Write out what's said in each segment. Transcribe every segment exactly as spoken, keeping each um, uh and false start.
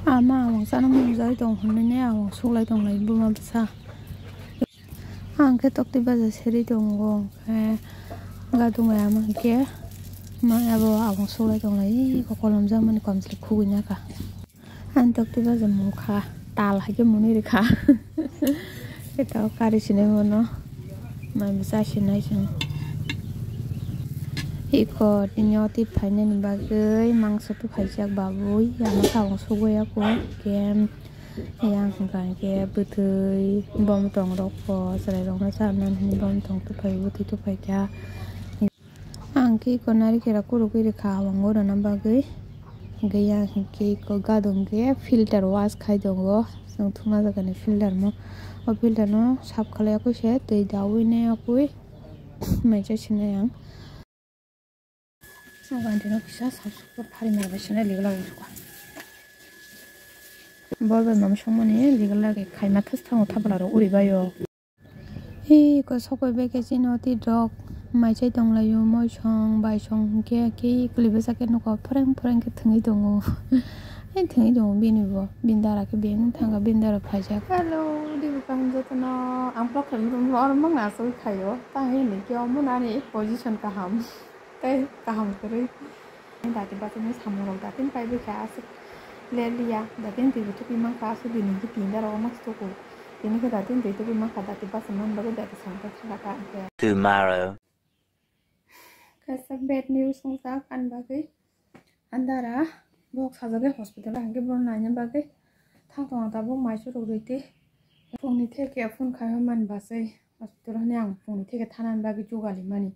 Ama awang sana mung jai tong hwnwi ne awang suklai tong lai buma bwsa. Ang khe tokti baja seri tongo, hwnkhe gadung bai ama hwnkhe ma abo awang suklai tong lai, iko kolom jak mani komsli khugui naka. Ang tokti baja mung kha, tal hai khe mwnwi rwkha. Khe tabuk kari sinai bono, mai bwsa sinai chwng. Iko tini oti phainani bagwi mangso tu phaijak babui, ama tabuk sugui ya kho, khe yang hwnkha khe bwtwi bom tong rok bo chwrai rok no charwna hwnwi bom tong tu phai bwtwi tu phai kha. Ang khe iko narikera kurugwi rwkha awang o rwna bagwi. Hwnkhe yang hwnkhe iko gadung khe filter wash khai tongo. Chwng thungna jagani filter mo. O filter no sap khlai yakui se twi daui ne yakui mai chai sinai ang. O gandino kisa sap sap phari mai bai sinai legal age rwkha. Bol bai mama songmani legal age khaima thas thango thabla rok uri baio. Iko sokoi bai khe chini oti rok mai chai tong laio, moisong baisong hwnkhe khe kwlwi bwsa khe nuko phwreng phwreng khe thwngwi tongo. Hai thwngwi tongo bini bo, bini dara khe beng thangkha, bini dara phaijak. Hello, dibu kaham jotono, ang vlog khaimani oro mangna asugwi khaio, tang hini khe omo nani position kaham. Tei kaham kwrwi. Dati bachani samung rok dati pai bwkha aswk le liya. Dati twi bo tupi mankha aswk bini hwnkhe tinda rok ma tuku. Tini khe dati twi tupi mankha dati bachani bagwi dati samung khe thangkha hwnkhe. Tomorrow. Kaisa bad news wngjak ani bagwi. Andara bok sajagwi hospital hwnkhe bo naina bagwi thang tongo tabuk mai churuk rwitwi. Phungni theke phone khai mani bachai. Hospital hwnwi ang phungni theke thanani bagwi jugali mani.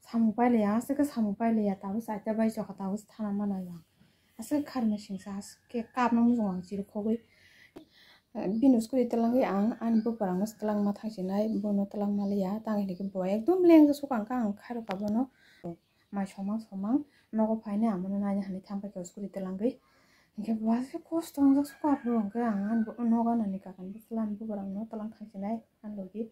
Samung pailaiya, aswk khe samung pailaiya, tabuk chaita bai chokha, tabuk se thana mano ang. Aswk kharmai singsa, aswk khe kapno muchung ang chirikhogwi. Bini scooty twlangwi ang ani bwpharangno se twlangma thangsinai, bono twlangma liya, tang hini khe bo ekdom lengsa sukang kha ang khairokha bono. Mai somang somang nogo phainai, amono naina hwnwi thang paikha scooty twlangwi. Hinkhe bo aswk kosto wngjak sukha phuru hinkhe ang ani bo nogo nani kakani bwsla ani bwpharangno twlang thangsinai ani logi.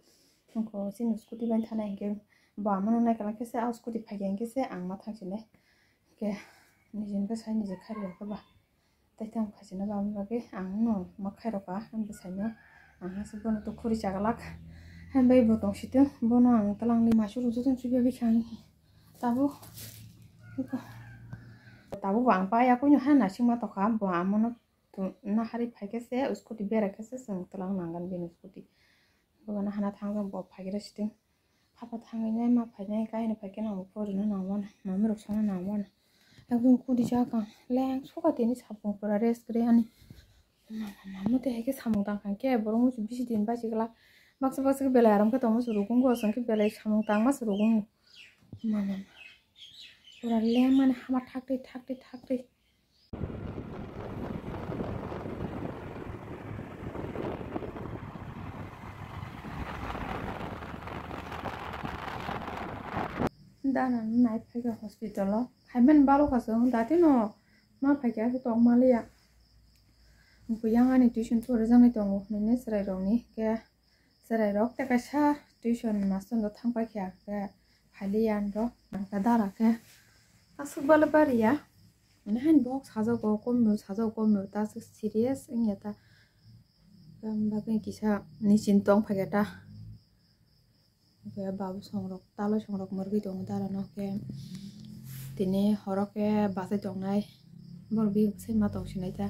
Hinkhe chini scooty bai thanai hinkhe bo amono naikha khe se ah scooty phaikha hinkhe se ang ma thangsinai. Hinkhe nijini bwsai niji kharwi rokhe ba. Tei tamo khaisano bamni bagwi ang no ma khairokha, ang bwsaino ang aswk bono to khuri chaglak. Hai bai bo tong sitwng, bono ang twlangni maisu rok jotono chubaibikha ang. Tabuk, tabuk bo ang paiya kuino ha naisingma tongkha, bo amono nahari phaikhe se scooty berai khe se chwng twlang nangani bini scooty. Bo hana thang jang bo phaigra sitwng. Papa thangwi nai ma phainai kaino phaikhe nang bo phorino nang mano, mamirok songno nang mano. Ekdom kudi jak ang leng sukha tini sapung pura rest kwrwi ani. Mama mama tei hai khe samung tang kha khe borok muisu bisi din bachigwlak. Baksa baksa khe belai aram khe tongma se rugungo, aswk khe belai samung tangma se rugungo. Mama pura leng mani hama thakri thakri thakri. Dana nai phaikha hospital o, phaimani baro kha chwng, datino ma phaikha khe tong maliya. Buya ani tuition porijaknai tongo hwnwi chwrairokni khe. Chwrairok tei kaisa tuition master no thang paikha khe phailiya anw rok. Ang khe dara khe aswk bale bariya. Ani haino bo sajago komio, sajago komio ta aswk serious wngya ta. Tamo bagwi kisa nichini tong phaikha ta. Hwnkhe babu songrok, taloi songrok mwrwgwi tongo dara no khe. Tini horo khe bachai tongnai. Borok bini bwsai ma tong sinai ta.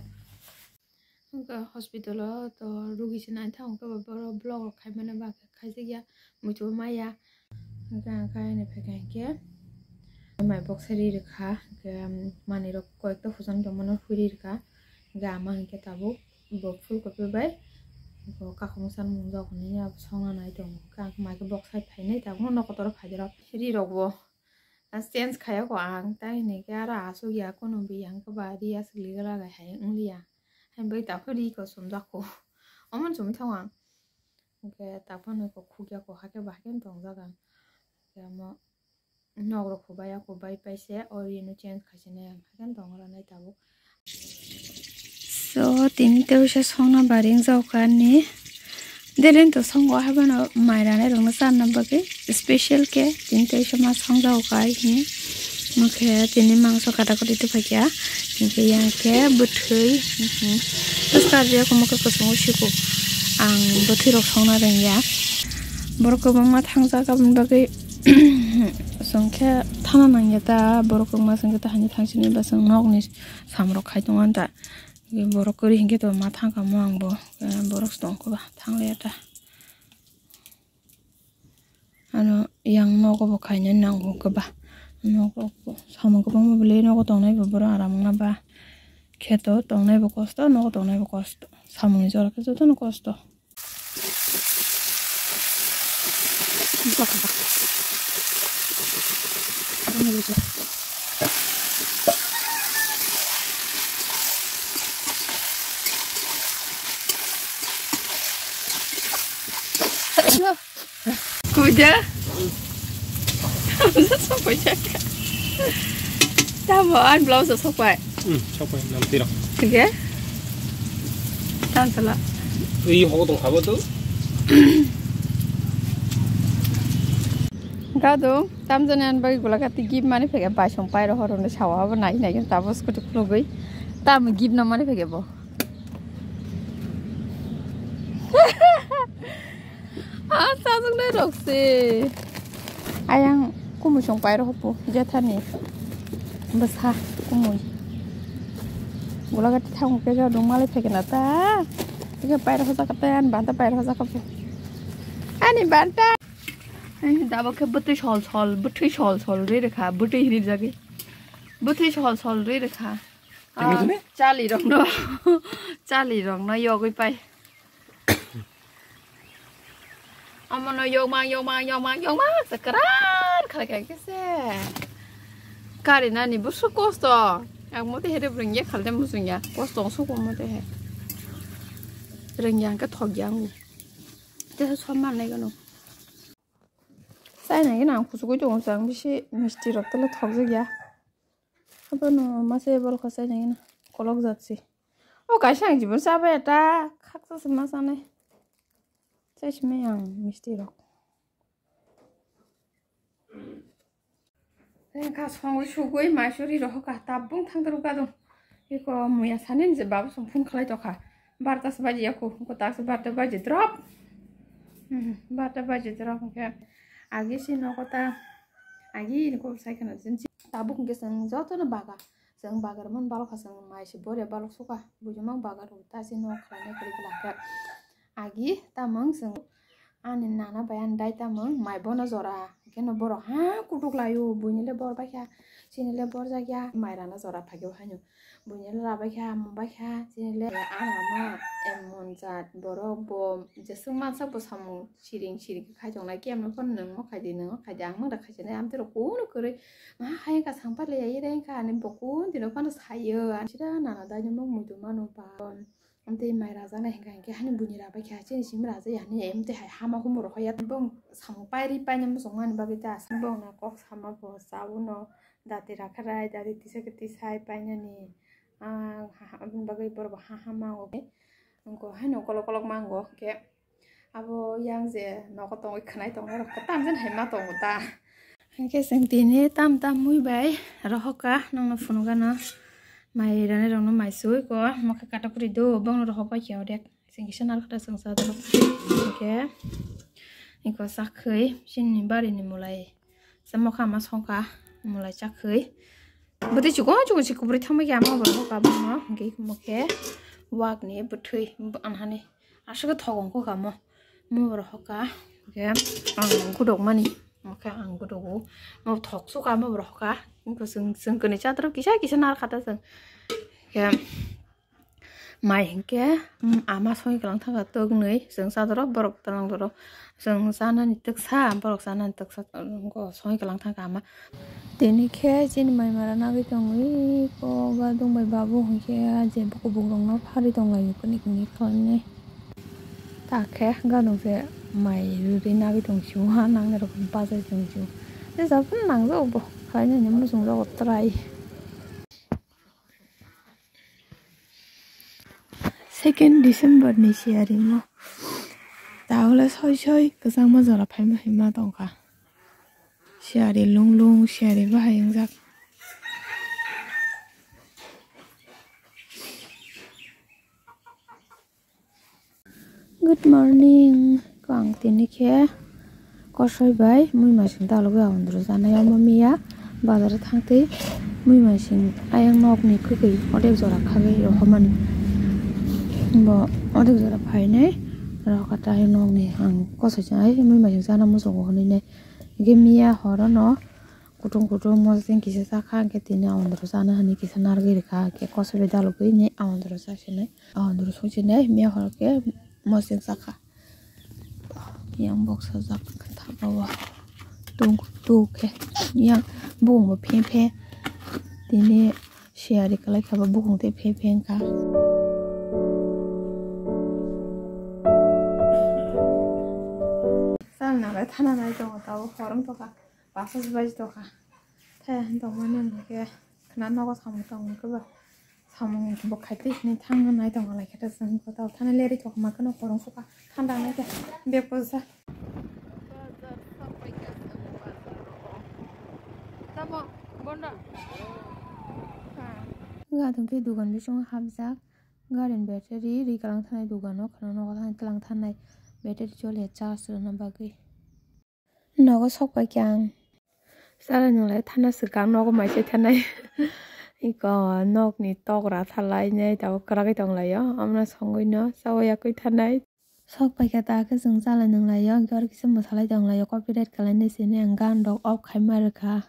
Hwnkhe hospital o to rugi se nai thango khe bo borok vlog rok khai mani ba khe khaijak ya, muitu maya. Hwnkhe ang khe ani phaikha hinkhe mai boksai ri rwkha, hwnkhe manwi rok koyekta hujan tongmani huri rwkha. Hwnkhe ama hinkhe tabuk bo phul kopi bai bo kakhamo sanmung jok hinwi abo songna nai tongo. Hwnkhe ang mai khe boksai phainai tabukno nokotor o phaijak rok ri rok bo. Change khaiya kho ang, tai hwnwi khe aro aswk ya, kunu biyang khe ba ri aswk ligalaga hai wng liya. Hai bai taphor ri kho sumjak kho. Omo sumwi thango ang. Hwnkhe taphor nwi kho khukya kho, hakhe ba hakhe tongjak ang. Hwnkhe omo nok rok kho bai ya kho, bai pai se o ri no change khai se nai ang, hakhe tong oro nai tabuk. So, tini tei uaisa songna bari wng jago ani. Deren to songo haibano mai ranai rokno charna bagwi special khe tini tei uaisa ma song jago ai hini. Omo khe tini mangso kata kati tubui kha. Hingke yang khe bwthwi, mhm. Bwskang je komo khe kwchwng siko. Ang bwthwi rok songna rwngya. Borok kwbangma thangjak aboni bagwi chwng khe thana nangya ta. Borok kwbangma chwng khe ta hani thangsini ba chwng nokni samrok khai tongo ta. Borok kwrwi hinkhe to ma thangkha mo ang bo. Borok tongkha ba thanglaiya ta. Ano yang nogo bo khaina nango khe ba. Nogo samung kwbangma bwlwi nogo tongnai bo borok aram wngna ba. Kheto tongnai bo kosto, nogo tongnai bo kosto. Samungni jora khe jotono kosto. Kuda? Blouse sokpai chaka. Tamo an blouse sokpai. Hmm, sokpai nam tiro. Oke. Tan sala. Ui ho tong khabo tu. Gado, tam jani an bagi gula kati gift mani phege bai song pai ro horo ne sawa bo nai nai tabo scooty khulugui. Tam gift no mani phege bo. Ah, sajwk nai rok se. Ayang kumui song pai rok po, jethani. Bwsa kumui. Gula gati thang ke ja dong malai phege na ta. Ike pai rok ja ka ta, ani banta pai rok ja ka po. Ani banta. Ani dabo khe bwtwi sol sol, bwtwi sol sol ri rwkha, bwtwi hini jagwi. Bwtwi sol sol ri rwkha. Tini Ah, tini? Chali rok no. Chali rok no yogwi pai. Omono yokmang, yokmang, yokmang, yokmang, se kwran khalai kha khe se. Kari nani busu kosto. Ang mote here bwrwng ye khalde muchung ya. Kosto ang suko mote he. Rwng ya hwnkhe thok ya ang. Te soma nai gano. Sai nai gano ang kuchugui tongo, ang bisi misti rok tele thok jak ya. Abono masa borok sai nai gano kolok jak si. O kaisa ang jibon chabai ta khaksa se ma chanai. Chai simi ang misti rok. Tei kha songwi sugwi maisuri rohor kha tabung thang taro gadung. Iko muya sani je babu song phone khlai tokha. Barta se baji yaku, ko ta se barta baji drop. Hmm, barta baji drop ke. Agi si nogo ta, agi ni ko sai khana jin tabuk ke song joto no baga. Chwng bagar man balok kha, chwng mai se boria balok suka, bujima bagar ta se nok khlainai kwrwi bwla khe. Agi tamung chwng ani nana bai ani dai tamung mai bono jora, hwnkhe no borok ha kutuk laio, buini le bor baikha, chini le bor jakya, mai rana jora phagio haino, buini le rabaikha, mungbaikha, chini le ana ma emon jat borok bo jeswk mansa bo samung siring siring khe khai tongnai, kemno phano nwng ma khai di, nwng ma khai di, ang ma da khai sinai, amtwi rok kunu kwrwi. Ma hai wngkha, sang pailai ya, ire wngkha, ani bo kun dino phano sayo. Ani sida nana dai no mung muitu mano ba. Amtwi mai rajaknai hwnkha hinkhe hani buini rabai kha, chini simi rajakya hinwi, amtwi hai hama humo rok ya. Bong samung pairi paina muchungmani bagwi ta, bongno kok sama bo cha uno, dati rakharai, dati tisa khe tisai painani. Ah, ha, ha, aboni bagwi borok bo ha ha mango. Wngkha haino kolok kolok mango, hwnkhe Abo yang je nogo tongwi khwnai tongnai rok kwtal jani hai ma tongo ta. Hinkhe chwng tini tam tam mui bai rohor kha, nokno phunukgano mai rani rokno mai sui ko mokhe katok kwrwi do, bongno rohor pai khe odek. Chwng kisa narwkhe ta chwng cha dorok. Hinkhe iko chakhwi chini barini mulai. Sa mokha ma songkha mulai chakhwi. Bwtwi chukon chukon se kubui thangma khe ama borok hoka bangma hwnkhe mokhe wakni bwtwi anhani aswk thok ongkha kamo mo borok hoka hwnkhe ang gudok mani mokhe ang gudogo mo thok suka mo borok hoka wngkha chwng chwng kwnwi chatrwk kisa kisa narwkha ta chwng hwnkhe. Mai hinkhe, um, ama songwi kwlang thangkha twknwi, chwng cha dorok, borok twlang dorok. Chwng chanani twksa, borok chanani twksa, um, songwi kwlang thangkha ama. Tini khe chini mai mara nagwi tongwi, ko gadung bai babu hinkhe, je bukubukrokno pharwi tonglaio, kuni kuni khlainai. Ta khe gadung se mai rwrwi nagwi tong sio, ha nangnai rok bachai tong sio. Je japhano nangjago bo, khlainani muchungjago try. Second December ni siyari mo. Tabole soi soi kwchangma jora phaima hinma tongkha. Siyari lung lung siyari bahai wngjak. Good morning. Ko ang tini khe kosoi bai mui maising dalogwi aondro janai omo miya bazar thangtwi mui maising ayang nokni kwkwi odek jora khagwi rohormani. Bo odek jora phainai rokata ayang nokni ang kosoi janai mui maising jana muchungo hwnwi nai. Hingke miya horono kutung kutung mosdeng kisa chakha, hingke tini aondro chana hinui kisa narwgwi rikha, hingke kosoi bai dalogwi ni aondro chasinai, aondro songsinai, miya horo khe mosdeng chakha. Yang boksajak thago tung tung khe, yang bumungbo phe phe tini siyari kwlai kha, bo bukung tei phe phe wngkha. Chal nang lai thana nai tongo, tabuk hor wng tongkha, paanch baji tongkha. Thaya hin tongmani hwnkhe khwna nogo samung tongmani khe ba samung bo khaitwi hinwi thangna nai tongo lai khe ta chwng ko tabuk thana leri tongma kheno hor wng sukha thanda nai khe bek bwsa. Wngkha tongkhe dugan bisingo hapjak. Garini battery ri kalang thanai dogano khwna nogo thang tlang thanai battery choliya charge rwna bagwi. Nogo sok pai khe ang. Chalai nwnglai thana swkang nogo mai se thanai. Iko nokni tokra thalai nai tabuk kwragwi tonglaio. Amno songwi no chawi yakwi thanai. Sok pai khe ta khe chwng chalai nwnglai o, hwnkhe oro kisa mwsalai tonglaio, copyright kalainai sini ang gan rok off khai ma rwkha.